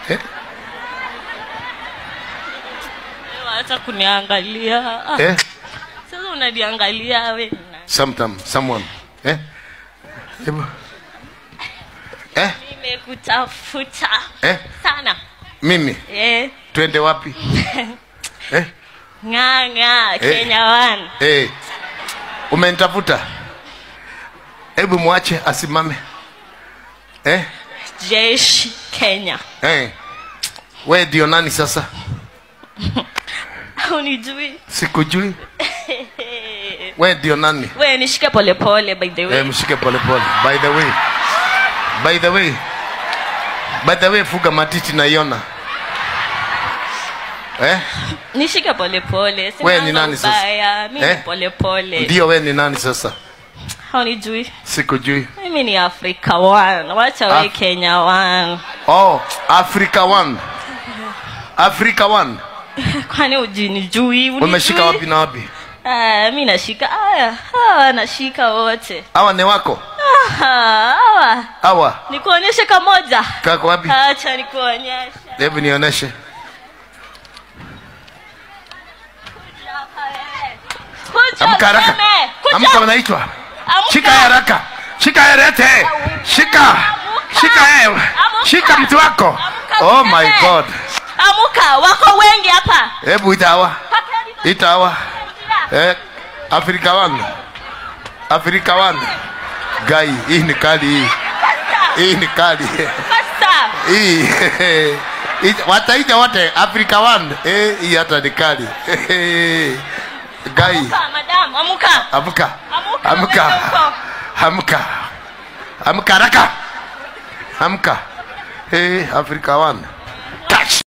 Eh? Acha kuniangalia. Eh? Sasa unaniangalia wewe. Someone. Eh? Hebu. Eh? Nimekutafuta. Eh? Sana. Mimi? Eh. Twende wapi? Eh? Ng'ang'a, Kenya One. Eh. Umenitafuta? Hebu muache asimame. Eh? Jeshi Kenya. Eh. Wewe ndio nani sasa? Unijui? Sikujui. Wewe ndio nani? Wewe nishike pole pole, by the way. Eh, mshike pole pole. By the way. By the way. By the way, fuga matiti naiona. Eh? Nishike pole pole. Wewe ni nani sasa? Mimi eh? Pole pole. Ndio, wewe ni nani sasa? Haunijui. Sikujui. Mimi ni Africa One. Wacha wewe Kenya One. Oh, Africa One. Africa One. Kwani ujinijui? Umeshika wapi na wapi? Ah, mimi nashika. Nashika wote. Hawa ni wako? Hawa. Hawa. Nikuonyeshe kamoja. Kako wapi? Acha nikuonyeshe. Hebu nionyeshe. Amka haraka. Amka, unaitwa. Shika haraka. Shika harete. Shika. Shika ewe. Shika mtu wako. Oh my God. Amuka, wako wengi hapa. Hebu ita hawa. Ita hawa. Eh, Africa One. Africa One. Gai, hii ni kali hii. Hii ni kali. Hii. Wataita wote Africa One. Eh, hii hata ni kali. Gai. Amuka, madam, amuka. Amuka. Amuka. Amuka. Amuka haraka. Amuka. Eh, Africa One.